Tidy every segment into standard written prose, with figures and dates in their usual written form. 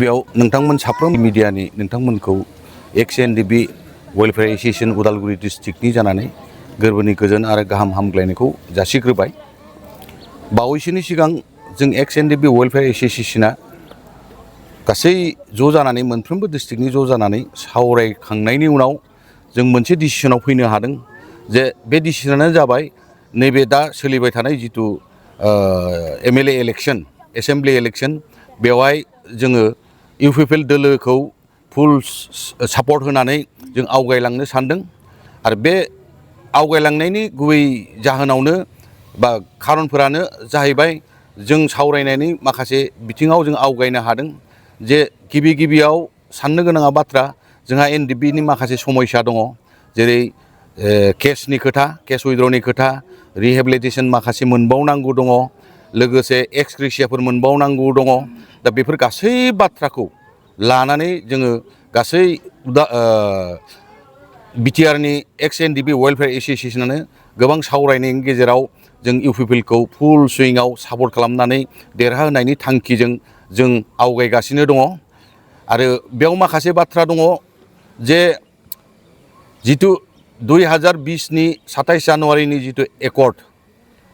गिबियाव नोंथांमोन साफ्रोम मिडियानि नोंथांमोनखौ XNDB वेलफेयार एसोसिएशन उदालगुरि डिस्ट्रिक्टनि जानानै गोरबोनि गोजोन आरो गाहाम हामग्लायनायखौ जासिग्रोबाय। बावैसोनि सिगां जों XNDB वेलफेयार एसोसिएशना गासै ज' जानानै मोनफ्रोमबो डिस्ट्रिक्टनि ज' जानानै सावरायखांनायनि उनाव जों मोनसे डिसिसनाव फैनो हादों जे बे डिसिसनानो जाबाय नैबे दा सोलिबाय थानाय जिथु MLA इलेक्शन एसेम्बलि इलेक्शन बेवहाय जोङो इउपिपिएल दोलोखौ फुल सापर्ट होनानै जों आवगायलांनो सानदों आरो बे आवगायलांनायनि गुबै जाहोनावनो बा खारनफोरानो जाहैबाय जों सावरायनायनि माखासे बिथिङाव जों आवगायनो हादों जे गिबियाव साननो गोनाङा बाथ्रा जोंहा एनडिबिनि माखासे समस्या दङ, जेरै केसनि खोथा, केस उइड्रनि खोथा, रिहेबिलिटेसन माखासे मोनबावनांगौ दङ, लोगोसे एक्स ग्रेसियाफोर मोनबावनांगौ दङ। दा बेफोर गासै बाथ्राखौ लानानै जोङो गासै बिटिआरनि XNDB वेलफेयार एसोसिएशनानो गोबां सावरायनायनि गेजेराव जों इउपिपिएलखौ फुल सुइङाव सापर्ट खालामनानै देरहाहोनायनि थांखिजों जों आवगायगासिनो दङ। आरो बेयाव माखासे बाथ्रा दङ जे जिथु 2020नि 27 जानुवारिनि जिथु एकर्ड,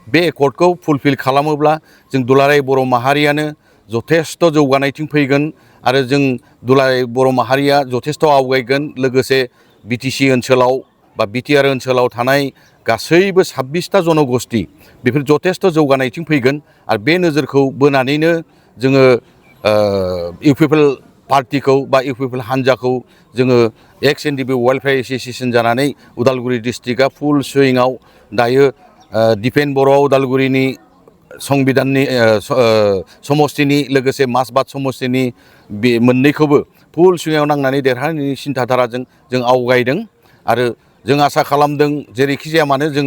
बे एकर्डखौ फुलफिल खालामोब्ला जों दुलाराय बर' माहारियानो जथेस्थ' जौगानायथिं फैगोन आरो जों दुलाराय बर' माहारिया जथेस्थ' आवगायगोन। लोगोसे बिटिसि ओनसोलाव बा बिटिआर ओनसोलाव थानाय गासैबो 26टा जनगोष्ठी बेफोर जथेस्थ' जौगानायथिं फैगोन आरो बे नोजोरखौ बोनानैनो जोङो इउपिपिएल पार्टिखौ बा इउपिपिएल हान्जाखौ जोङो XNDB वेलफेयार एसोसिएशन जानानै उदालगुरि डिस्ट्रिक्टआ फुल सुइङाव दायो दिपेन बर' उदालगुरिनि संबिधाननि समस्तिनि लोगोसे मासबाद समस्तिनि बे मोननैखौबो फुल सुइङाव नांनानै देरहानायनि सिन्थाधाराजों जों आवगायदों आरो जों आसा खालामदों जेरैखि जाया मानो जों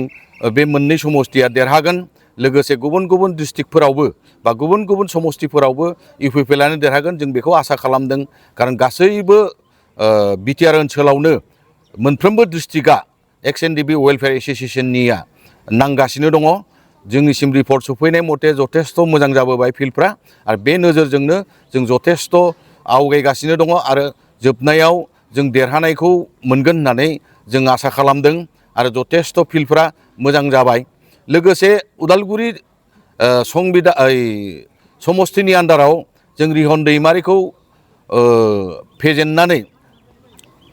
बे मोननै समस्तिया देरहागोन। लोगोसे गुबुन गुबुन डिस्ट्रिक्टफोरावबो बा गुबुन गुबुन समस्तिफोरावबो इउपिपिएलआनो देरहागोन जों बेखौ आसा खालामदों। खारन गासैबो बिटिआर ओनसोलावनो मोनफ्रोमबो डिस्ट्रिक्टआ XNDB वेलफेयार एसोसिएशननिया नांगासिनो दङ। जोंनिसिम रिपर्ट सफैनाय मथे जथेस्थ' मोजां जाबोबाय फिल्डफ्रा आरो बे नोजोरजोंनो जों जथेस्थ' आवगायगासिनो दङ आरो जोबनायाव जों देरहानायखौ मोनगोन होननानै जों आसा खालामदों आरो जथेस्थ' फिल्डफ्रा मोजां जाबाय। लोगोसे उदालगुरि समस्तिनि आन्दाराव जों रिहन दैमारिखौ फेजेननानै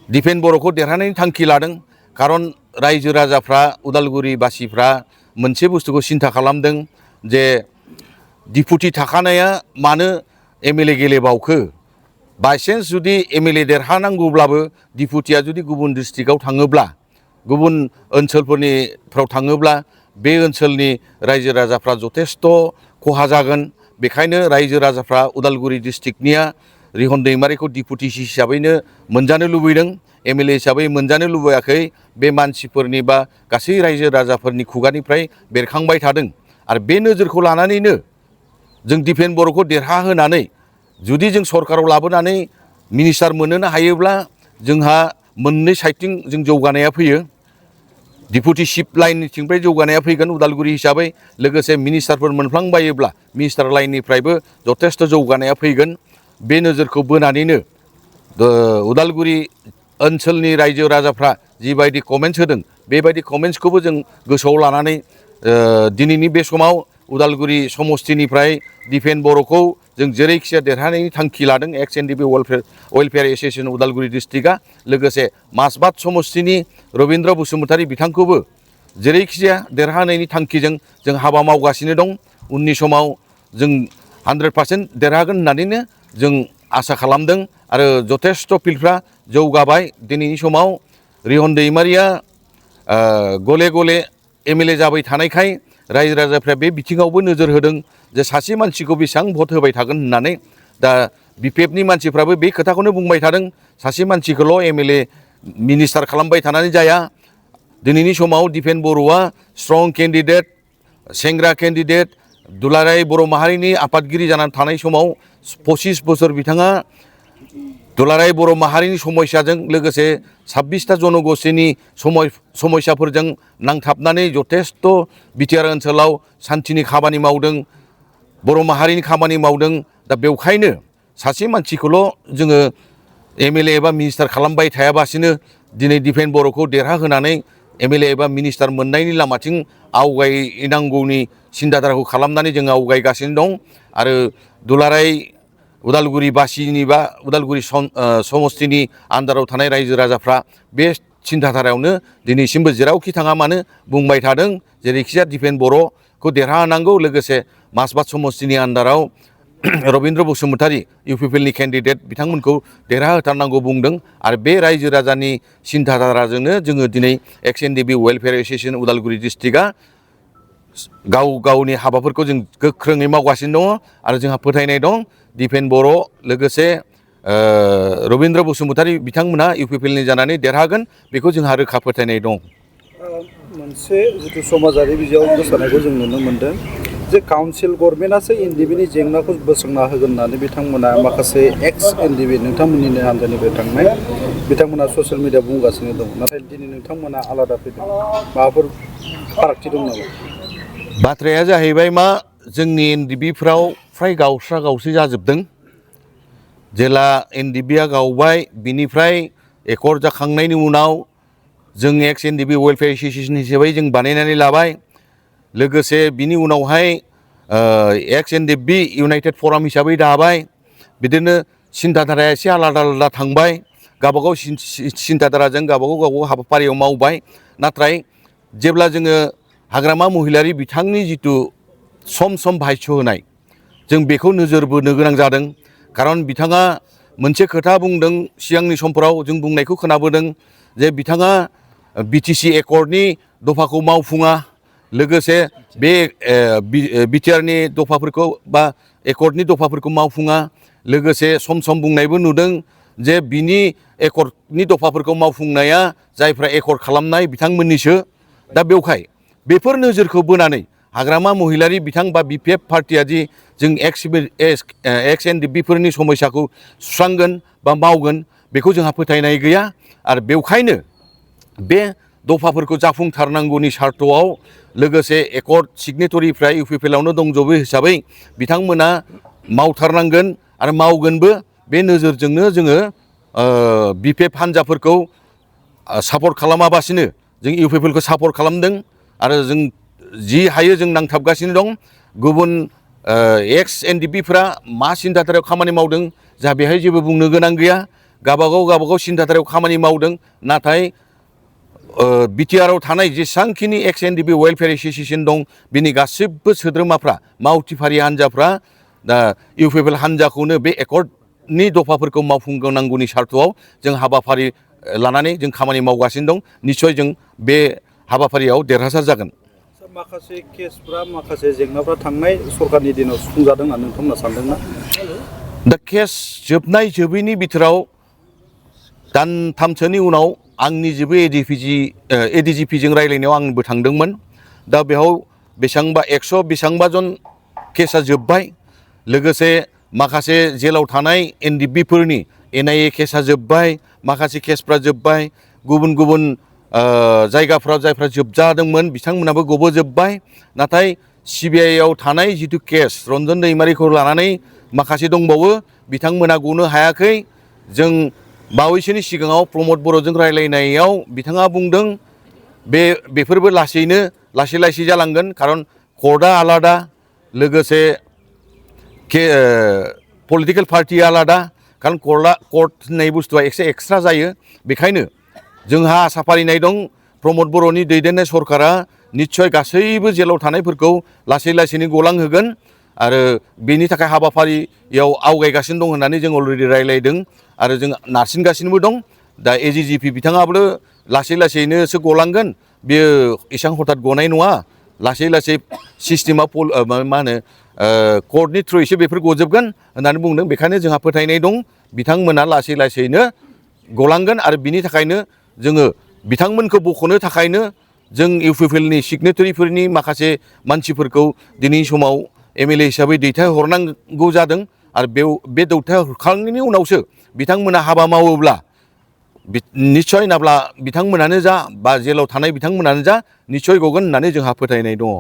दिपेन बर'खौ देरहानायनि थांखि लादों। खारन रायजो राजाफ्रा उदालगुरि बासिफ्रा मोनसे बुस्थुखौ सिन्था खालामदों जे डिपुटि थाखानाया मानो MLA गेलेबावखो, बायसेन्स जुदि MLA देरहानांगौब्लाबो डिपुटिया जुदि गुबुन डिस्ट्रिक्टआव थाङोब्ला, गुबुन ओनसोलफोरनिफ्राव थाङोब्ला बे ओनसोलनि रायजो राजाफ्रा जथेस्थ' खहा जागोन। बेखायनो रायजो राजाफ्रा उदालगुरि डिस्ट्रिक्टनिया रिहन दैमारिखौ डिपुटि हिसाबैनो मोनजानो लुबैदों, MLA हिसाबै मोनजानो लुबैयाखै। बे मानसिफोरनि बा गासै रायजो राजाफोरनि खुगानिफ्राय बेरखांबाय थादों आरो बे नोजोरखौ लानानैनो जों दिपेन बर'खौ देरहाहोनानै जुदि जों सरकाराव लाबोनानै मिनिस्टार मोनहोनो हायोब्ला जोंहा मोननै साइडथिं जों जौगानाया फैयो। डिपुटि चिफ लाइननिथिंनिफ्राय जौगानाया फैगोन उदालगुरि हिसाबै, लोगोसे मिनिस्टारफोर मोनफ्लांबायोब्ला मिनिस्टार लाइननिफ्रायबो जथेस्थ' जौगानाया फैगोन। बे नोजोरखौ बोनानैनो उदालगुरि ओनसोलनि रायजो राजाफ्रा जिबायदि कमेन्ट्स होदों बेबायदि कमेन्ट्सखौबो जों गोसोआव लानानै दिनैनि बे समाव उदालगुरि समस्तिनिफ्राय दिपेन बर'खौ जों जेरैखिजाया देरहानायनि थांखि लादों XNDB वेलफेयार एसोसिएशन उदालगुरि डिस्ट्रिक्टआ। लोगोसे मासबाद समस्तिनि रबिन्द्र बसुमतारी बिथांखौबो जेरैखिजाया देरहानायनि थांखिजों जों हाबा मावगासिनो दं। उननि समाव जों 100% देरहागोन होननानैनो जों आसा खालामदों आरो जथेस्थ' फिल्डफ्रा जौगाबाय। दिनैनि समाव रिहन दैमारिया गले गले MLA जाबाय थानायखाय रायजो राजाफ्रा बे बिथिङावबो नोजोर होदों जे सासे मानसिखौ बेसेबां भट होबाय थागोन होननानै। दा बिपिएफनि मानसिफ्राबो बे खोथाखौनो बुंबाय थादों, सासे मानसिखौल' MLA मिनिस्टार खालामबाय थानानै जाया। दिनैनि समाव दिपेन बर'आ स्ट्रं केन्डिडेट, सेंग्रा केन्डिडेट, दुलाराय बर' माहारिनि आफादगिरि जानानै थानाय समाव 25 बोसोर बिथाङा दुलाराय बर' माहारिनि समस्याजों लोगोसे 26टा जनगोष्ठीनि समस्याफोरजों नांथाबनानै जथेस्थ' बिटिआर ओनसोलाव सान्थिनि खामानि मावदों, बर' माहारिनि खामानि मावदों। दा बेवखायनो सासे मानसिखौल' जोङो एमएलए एबा मिनिस्टार खालामबाय थायाबासिनो दिनै दिपेन बर'खौ देरहाहोनानै एमएलए एबा मिनिस्टार मोननायनि लामाथिं आवगायनांगौनि सिन्थाधाराखौ खालामनानै जों आवगायगासिनो दं आरो दुलाराय उदालगुरि बासिनि बा उदालगुरि समस्तिनि आन्दाराव थानाय रायजो राजाफ्रा बे सिन्थाधारायावनो दिनैसिमबो जेरावखि थाङा मानो बुंबाय थादों जेरैखिजाया दिपेन बर'खौ देरहाहोनांगौ लोगोसे मासबाद समस्तिनि आन्दाराव रबीन्द्र बसुमतारी इउपिपिएलनि केन्डिडेट बिथांमोनखौ देरहाहोथारनांगौ बुंदों आरो बे रायजो राजानि सिन्थाधाराजोंनो जोङो दिनै एक्स एनडिपि वेलफेयार एस'सियेसन उदालगुरि डिस्ट्रिक्टआ गाव गावनि हाबाफोरखौ जों गोख्रोङै मावगासिनो दङ आरो जोंहा फोथायनाय दं दिपेन बर' लोगोसे रबीन्द्र बसुमतारी बिथांमोना इउपिपिएलनि जानानै देरहागोन बेखौ जोंहा रोखा फोथायनाय दं। मोनसे जिथु समाजारि बिजोङाव गोसारनायखौ जों नुनो मोन्दों जे काउन्सिल गभर्नमेन्टआसो एनडिबिनि जेंनाखौ बोस्रांना होगोन होननानै बिथांमोना माखासे एक्स एनडिबि नोंथांमोननिनो हान्जानिफ्राय थांनाय बिथांमोना ससियेल मिडिया बुंगासिनो दं नाथाय दिनै नोंथांमोना आलादा फैदों माबाफोर फारागथि दं नामा? बाथ्राया जाहैबाय मा जोंनि एनडिबिफ्राव फ्राय गावस्रा गावस्रि जाजोबदों जेला एनडिबिया गावबाय बिनिफ्राय एकर्ड जाखांनायनि उनाव जों एक्स एनडिबि वेलफेयार एस'सियेसन हिसाबै जों बानायनानै लाबाय लोगोसे बिनि उनावहाय एक्स एनडिबि इउनाइटेड फराम हिसाबै दाबाय बिदिनो सिन्थाधाराया एसे आलादा आलादा थांबाय गावबागाव सिन्थाधाराजों गावबागाव हाबाफारियाव मावबाय नाथाय जेब्ला जोङो हाग्रामा महिलारि बिथांनि जिथु सम सम भाष्य होनाय जों बेखौ नोजोर बोनो गोनां जादों खारन बिथाङा मोनसे खोथा बुंदों सिगांनि समफोराव जों बुंनायखौ खोनाबोदों जे बिथाङा बिटिसि एकर्डनि दफाखौ मावफुङा लोगोसे बे बिटिआरनि दफाफोरखौ बा एकर्डनि दफाफोरखौ मावफुङा लोगोसे सम सम बुंनायबो नुदों जे बिनि एकर्डनि दफाफोरखौ मावफुंनाया जायफ्रा एकर्ड खालामनाय बिथांमोननिसो दा बेवहाय बेफोर नोजोरखौ बोनानै हाग्रामा महिलारि बिथां बा बिपिएफ पार्टिया दि जों एक्स एनडिबिफोरनि समस्याखौ सुस्रांगोन बा मावगोन बेखौ जोंहा फोथायनाय गैया आरो बेवहायनो बे दफाफोरखौ जाफुंथारनांगौनि सार्थआव लोगोसे एकर्ड सिगनेटरिफ्रा इउपिपिएलआवनो दंजोबो हिसाबै बिथांमोना मावथारनांगोन आरो मावगोनबो बे नोजोरजोंनो जोङो बिपिएफ हान्जाफोरखौ सापर्ट खालामाबासिनो जों इउपिपिएलखौ सापर्ट खालामदों आरो जों जि हायो जों नांथाबगासिनो दं गुबुन एक्स एनडिबिफ्रा मा सिन्थाधारायाव खामानि मावदों जोंहा बेहाय जेबो बुंनो गोनां गैया गावबागाव सिन्थाधारायाव खामानि मावदों नाथाय बिटिआरआव थानाय जेसेबांखिनि एक्स एनडिबि वेलफेयार एस'सियेसन दं बिनि गासिबो सोद्रोमाफ्रा मावथिफारि हान्जाफ्रा दा इउपिपिएल हान्जाखौनो बे एकर्डनि दफाफोरखौ मावफुंनांगौनि सार्थआव जों हाबाफारि लानानै जों खामानि मावगासिनो दं निस्सय जों बे हाबाफारियाव देरहासार जागोन। माखासे केसफ्रा माखासे जेंनाफ्रा थांनाय सरकारनि दिनाव सुफुंजादों होनना नोंथांमोना सानदोंना? दा केस जोबनाय जोबैनि बिथोराव दानथामसोनि उनाव आंनि जेबो एडिजिपिजों रायज्लायनायाव आंबो थांदोंमोन दा बेयाव बेसेबांबा 100 बेसेबांबा जन केसा जोब्बाय लोगोसे माखासे जेलाव थानाय एनडिबिफोरनि एनआइए केसा जोब्बाय माखासे केसफ्रा जोब्बाय गुबुन गुबुन जायगाफ्राव जायफ्रा जोबजादोंमोन बिथांमोनाबो गबोजोब्बाय नाथाय सिबिआइआव थानाय जिथु केस रन्जन दैमारिखौ लानानै माखासे दंबावो बिथांमोना गनो हायाखै जों बावैसोनि सिगाङाव प्रमद बर'जों रायज्लायनायाव बिथाङा बुंदों बेफोरबो लासै जालांगोन खारन कर्टआ आलादा लोगोसे पलिटिकेल पार्टिया आलादा खारन कर्ट होननाय बुस्थुआ एसे एक्सट्रा जायो बेखायनो जोंहा आसा फारिनाय दं प्रमद बर'नि दैदेननाय सरकारा निस्सय गासैबो जेलाव थानायफोरखौ लासैनो गलांहोगोन आरो बेनि थाखाय हाबाफारियाव आवगायगासिनो दं होननानै जों अलरेडि रायज्लायदों आरो जों नारसिनगासिनोबो दं दा एजिजिपि बिथाङाबो लासैनोसो गलांगोन बेयो एसेबां हथात गनाय नङा लासै सिस्टेमा मा होनो कर्टनि थ्रुयैसो बेफोर गजोबगोन होननानै बुंदों बेखायनो जोंहा फोथायनाय दं बिथांमोना लासैनो गलांगोन आरो बिनि थाखायनो जोङो बिथांमोनखौ बख'नो थाखायनो जों इउपिपिएलनि सिगनेटरिफोरनि माखासे मानसिफोरखौ दिनैनि समाव एमएलए हिसाबै दैथायहरनांगौ जादों आरो बे दैथायहरखांनायनि उनावसो बिथांमोना हाबा मावोब्ला निस्सय नाब्ला बिथांमोनानो जा बा जेलाव थानाय बिथांमोनानो जा निस्सय गगोन होननानै जोंहा फोथायनाय दङ।